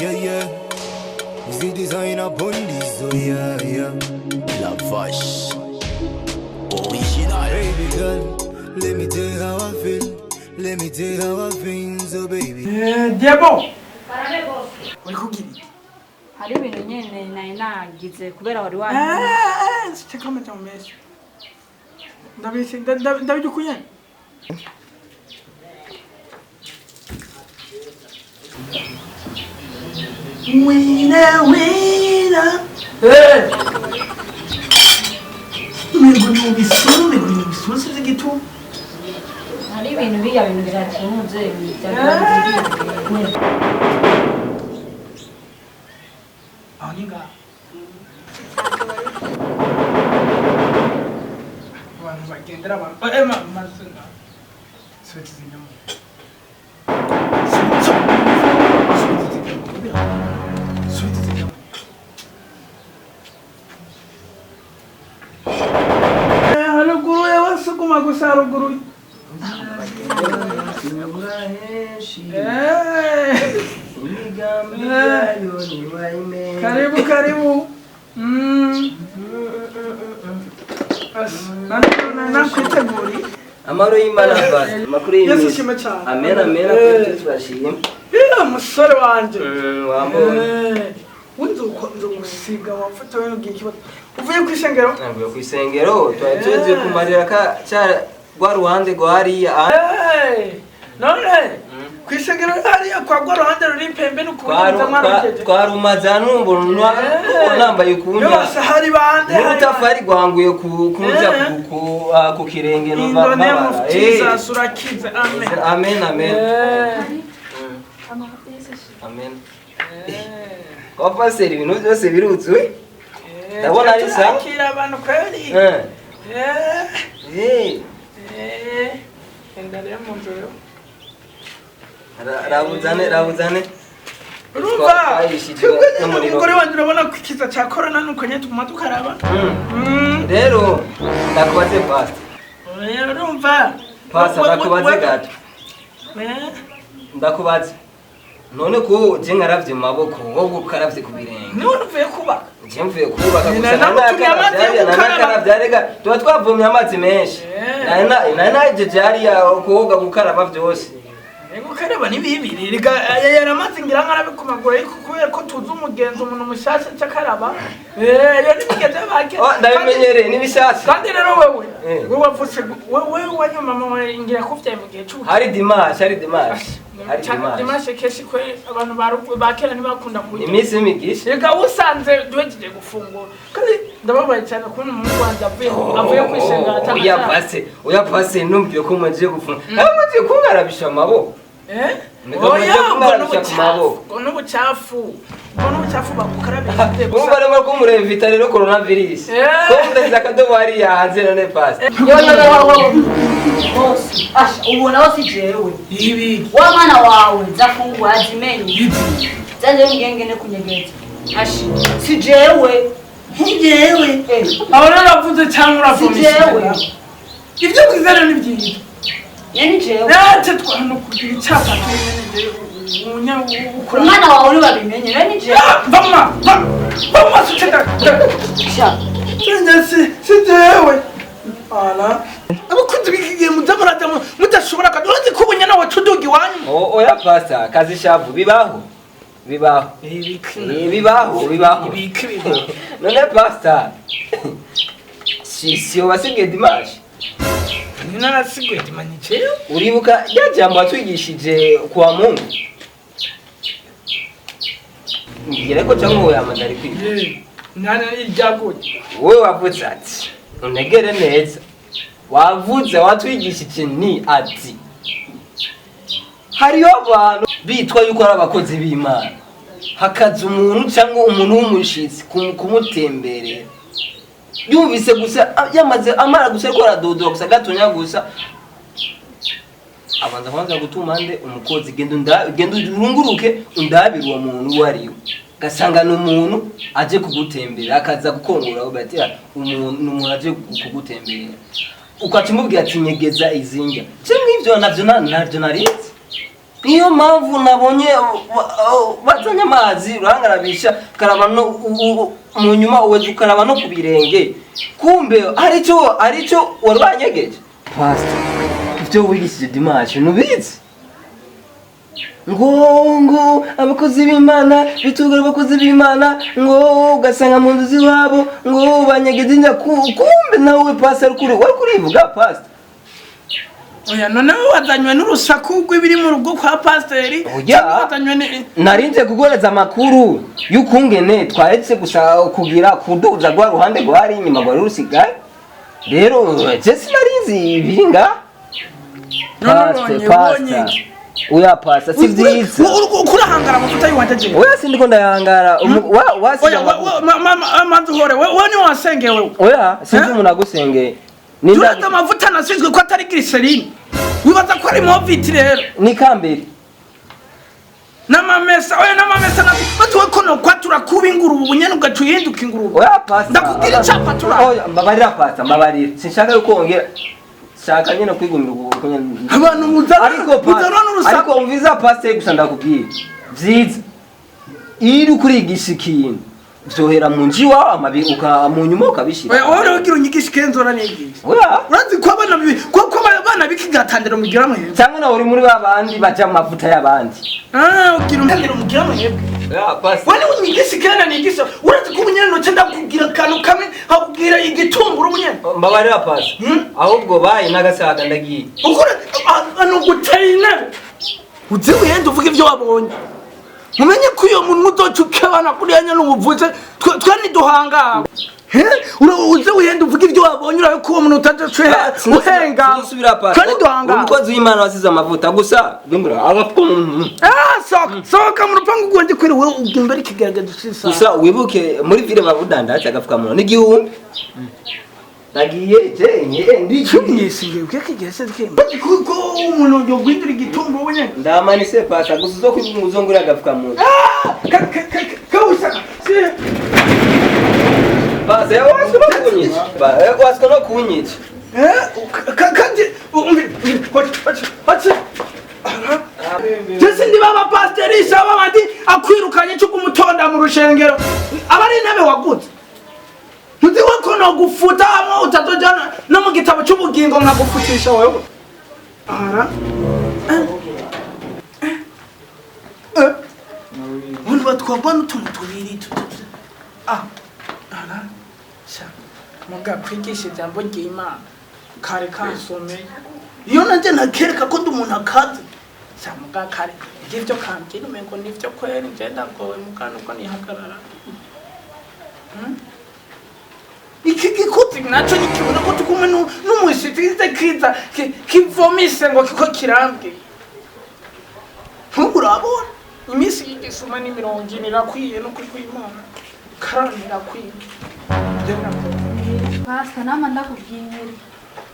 Yeah, yeah. The designer Bondizo, yeah, yeah. La vache originale. Baby girl, let me tell you how I feel. Let me tell you how I feel, so baby. Diabo Barabe bose. Uri kugira iki? Hari ibintu nyene nari nagize kubera wari wa Siteka amajambo menshi. Ndabise ndabijya uko nyene. Wina wina. Eh. Umengo ni ubisuru, umengo ni ubisuru sinzi igituma. Hari ibintu biya bintu biratunze. Aho ni ngaha. Abantu bagendera abantu. Eh ma ma Subiza inyuma. Subiza inyuma. Subiza inyuma. Eh haruguru yawe suguma gusa haruguru. Eh. Karibu karibu. Mm. Nakwiteguri. Amahoro y'Imana basi. Amakuru Yesu y'Imana. ashimwe cyane. Amen amen. Eh. Kuri turashimye. Eh, musore wanje. Wambonye. Eh, Unzi nzogusiga amavuta wewe ugiye ikibazo. Uvuye ku ishengero? Navuye ku isengero twari tugiye kumarira ka cya rwa ruhande rwa hariya. Eh, none ku ishengero hariya kwa rwa ruhande ruri pembeni ukubuza mwarajeje. Twarumaza numbona nambaye ukunya. Yose hari bande hari bande. N'urutafari rwanguye ku kuja Eh. ku kirenge In numva the name of mbabara. Jesus urakize. Amen. Amen amen. Eh. Amen. Kwa paseri ibintu byose biruzuye. Ndabona ari sawa. Turakira abantu kweli. Eh. Eh. Eh. Eh. Enda rero mu nzu rero. Rabuzane rabuzane. Urumva Twayishijwe twebwe nyene n'umuriro. umugore wanje urabona ko ikiza ca corona nuko nyene tuguma dukaraba. Mm. Rero ndakubaze pastor. Oya, urumva Pastor ndakubaze gato. Eh, Ndakubaze. None ko je nkaravye mu maboko wowe ukaravye ku birenge. niwe uvuye kubaka Je mvuye kubaka Ni gusa namutumye amazi yo gukaraba. nakaravye arega tuba twavomye amazi menshi. Eh. Nari nahejeje hariya koga gukaraba vyose. Ego gukaraba ni bibi rega yaramaze ngira nkarabe ku maguru ariko kubera ko tuzi umugenzo umuntu mushasha aca akaraba. Eh, iyo ni imigenzo y'abakera. Oh, ndabimenyereye ni bishasha. Kandi rero wewe Eh. wewe wavutse wewe wanyu mama wawe ngira kuvyaye mu gihe c'ubu Hari dimanche, hari dimanche. Hari dimanche. dimanche kenshi kwe abantu ba kera ntibakunda kurya. Iminsi y'imigisha. Reka usanze duhejeje gufungura kandi ndababaye cyane kubona umuhungu wanjye avuye kwishengera atanga Oya pase, oya pase numviye ko mugiye gufunga. Aho mugiye kunkarabisha amaboko. Eh? Mbega mugiye Oya, ubwo kunkarabisha ku n'ubucafu maboko. ubwo n'ubucafu ubwo n'ubucafu bagukarabisha Urumva rero ko murevita rero coronavirus. Eh. Ko mudasize akadobo hariya hanze none pasi. Yo yo yo yo. Bose. Asha ubona wose jewe. Ibi Wa mwana wawe zafungwa azimenye. Zaje ngenge ne kunyegeza. Asha si jewe. ngewe Eh. aho rero uravuze cyangwa Si jewe. uravumisha ibyo bwiza rero ni byiza Nyene jewe. natwe twahano kugira icyapa ukora Umwana wawe uri babimenye nene jewe. vama vama suceda Sha. si jewe ala abakunzi b'iki gihe muza muraza mudashobora kandi urazi ko ubu nyene wacuduga iwanyu Oya pasta, kazi shavu bibaho. Bibaho. Eh, bibaho, bibaho. Ibiki bibaho. None pasta. Si si wasigaye dimanche. Narasiguye dimanye jewe. Uribuka rya jambo watwigishije kwa Mungu? Ngira ko cyangwa wowe yamandari kwiga. Nana iryaguye. Wowe wavuze ati untegere neza wavuze watwigishije ni ati hariyo abantu bitwa yuko ari abakozi b'Imana hakaza umuntu cyangwa umuntu w'umushitsi kumutemberera yumvise gusa yamaze amara gusa ariko aradodora gusa gatonya gusa abanza kwanza gutuma nde umukozi genda genda urunguruke undabire uwo muntu uwo ari we gasanga ni umuntu aje kugutembera akaza gukongora bati umuntu ni umuntu aje kugutemberera Ukaca umubwira ati nyegeza izinga. Cyo ivyo navyo navyo narinzi. Niyo mpamvu nabonye bazanye amazi urangarabisha, ukaraba no mu nyuma uweza ukaraba no ku birenge. Kumbe hari icyo wari wanyegeje. Pastor, ivyo wigishije dimanche ntubizi? Ngo abakozi b'Imana bitugara, abakozi b'Imana ngo ugasanga mu nzu z'iwabo ngo banyegeze inda. Kumbe nawe pastor kuri wari kurivuga, pastor. Oya, noneho wazanywe n'urusaku rw'ibiri mu rugo kwa pasiteri? Oya. Cyangwa wazanywe ni Narinze kuguhereza amakuru y'ukungene twaretse gusa kugira kuduza rwa ruhande rwari inyuma rwari rusigaye. Rero je sinarizi ibinga. None Pastor, ubonye pastor, oya pastor, si vyiza. Kurahangara amavuta yiwanje jewe? Oya, sindiko ndayangara. Wasize Oya, amavuta. manzi uhore, we ni wasengewe? Oya, sinzi Eh? umuntu agusengeye. Turata amavuta nasizwe ko atari glycerine, wibaza ko ari moviti rero? Ni kambere. N'amamesa, oya, n'amamesa batuwe ko nokwatura kuba ingurube, ubu nyene ugaca uhinduka ingurube. Oya pastor. Ndakubwira icapa tura. Oya, mbabarira pastor, mbabarira. Sinshaka yuko wongera, shaka nyene kwigumira uko nyene. Abantu muzana Ariko pastor, muzana n'urusaku. Ariko umviza pastor, gusa ndakubwira vyiza, iyo uri kurigisha ikintu vyohera mu nzu iwawe, amabi uka mu nyuma ukabishira. Oya, wowe ugira unyigisha ikenzora nigisha. Oya. Urazi ko abana ko abana b'ikigatandiro mugira mwebwe. Cyangwa nawe uri muri ba bandi baja mu mavuta y'abandi. Ah, ugira umutandiro mugira mwebwe. Oya pastor. Wewe unyigisha ikena nigisha, urazi ko ubunyene noce ndakubwira akantu kamwe nkakubwira igitunguru ubunyene. Mbabarira pastor. Ahubwo bayi n'agasaga, ndagiye. Ukora ano gutera intebe, uzi wihenda uvuga ibyo wabonye, mumenye ko iyo muntu uzoca ukebana kuriya nyene ubuvuze twe ntiduhangara. Uze wihenda uvuga ibyo wabonye, urabe ko uwo muntu utaja uhenga. Sinzosubira pastor. Twe ntiduhangara. Umukozi w'Imana wasize amavuta gusa bimbura Ah, sohoka, sohoka mu rupangu rwanjye kweri, wewe ubwo imbere ikigaragaza cisa. Gusa wibuke muri ville babudandaza agapfukamunwa n'igihumbi. Ndagiye je nye ndi. Cyumyishingiye ukiye se kemba kuko umuntu yoguhindura igitunguru wenyene. Ndamanise pastor, gusa uzokwibuka uzongura agapfukamunwa. Kawusaka. Pastor, wasiko no kunyica. Wasiko no kunyica. Kandi jese ndiba abapasiteri isaba abandi akwirukanye cyo kumutonda mu rushengero, aba ari intebe waguze. Ntuzi ko no gufuta hamwe utazojana no mu gitabo cy'ubugingo nkagufutisha wewe. Ara ubundi batwagwa n'utuntu tubiri ah ara sha muga kwigisha ijambo ry'Imana kare kansomeye, iyo nanjye nakereka ko ndi umuntu akaze sha muga kare ngivyo kambwira umengo nivyo kweri. Nje ndagowe muga nuko nihagarara. Iki gikuti naco nikibona ko tukumwe n'umushitsi kiza kiza kivomise ngo kiko kirambwiye. Ntubu urabona iminsi y'igisuma ni 40 irakwiye no kuri kw'Imana karani irakwiye. Jewe ndagowe. Pastor, nama ndakubwira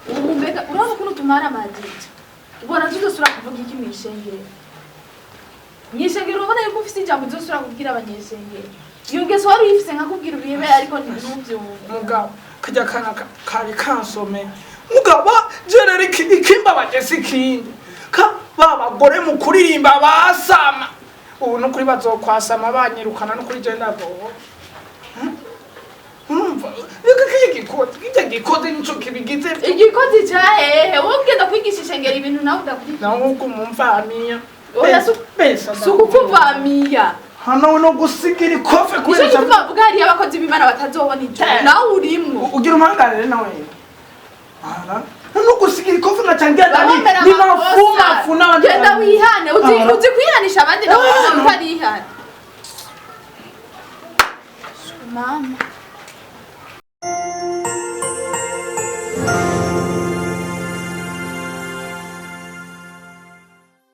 ubu, mbega urabona ukuntu tumara amajiji, ubona tuzosubira kuvuga iki mw'ishengero? Mw'ishengero urabona yuko ufise ijambo uzosubira kubwira abanyeshengero? Iyo ngeso wari uyifise nkakubwira ubihebe, ariko ntuvyumve. Mugabo kajya kana kari kansomeye mugabo jerera ikimbabaje si ikindi ka ba bagore mu kuririmba basama ubu nukuri bazokwasama banyirukana nukuri. Je ndagowe. Urumva reka kirya gikozi, kirya gikozi nico kibigize. Igikozi ca hehe? Wowe ugenda kwigisha ishengero ibintu nawe udakurikiza. Nawe ubwo mumvamiya. Oya, besa. Si ukukuvamiya. Hano no gusigira ikofe Nico kubera gituma bavuga hariyo abakozi b'Imana batazobona ijuru, nawe urimwo. Ugira umuhangarire nawe ara no gusigira ikofe ngacangira Babombera ni amakosa. mafu n'abandi. Genda wihane, uzi Aha. uzi kwihanisha abandi nawe Ah. utarihana. Mama.